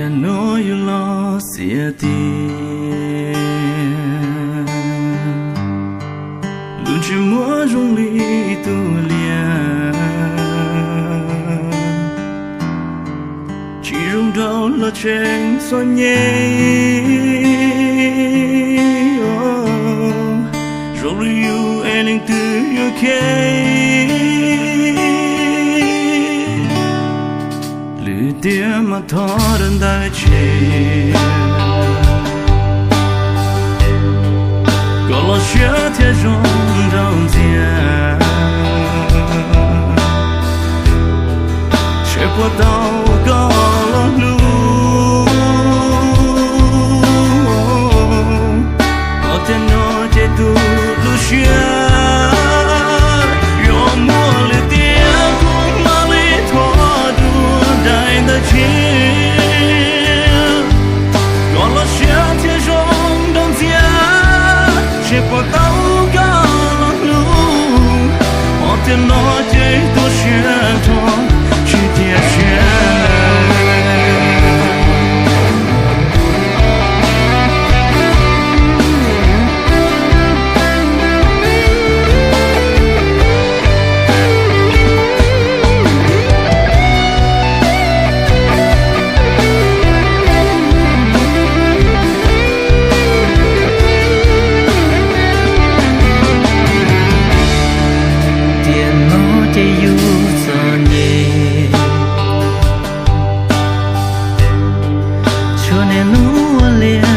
Nuav yug los xiam tiag, lub ntsej muag zoo li tug liab, tsi zoo nraug los tseem txom nyem, zoo li yug es leej twg yuav kheev. Lwm tiam mas thov rau ntawm tsev, koj los siab thiaj zoo nraug ntxiag. Tseem puas tau koj los hlub, ho tiam no ces tug lub siab yuav muaj lwm tiam kuv mam li thov dua daim ntawv tshiab. Koj los siab thiaj zoo nraug ntxiag, tseem puas tau koj los hlub, ho tiam no ces tu siab nrho tsis tiam siab. Tiam no ces yug txom nyem, tshuav niaj hnub ua liaj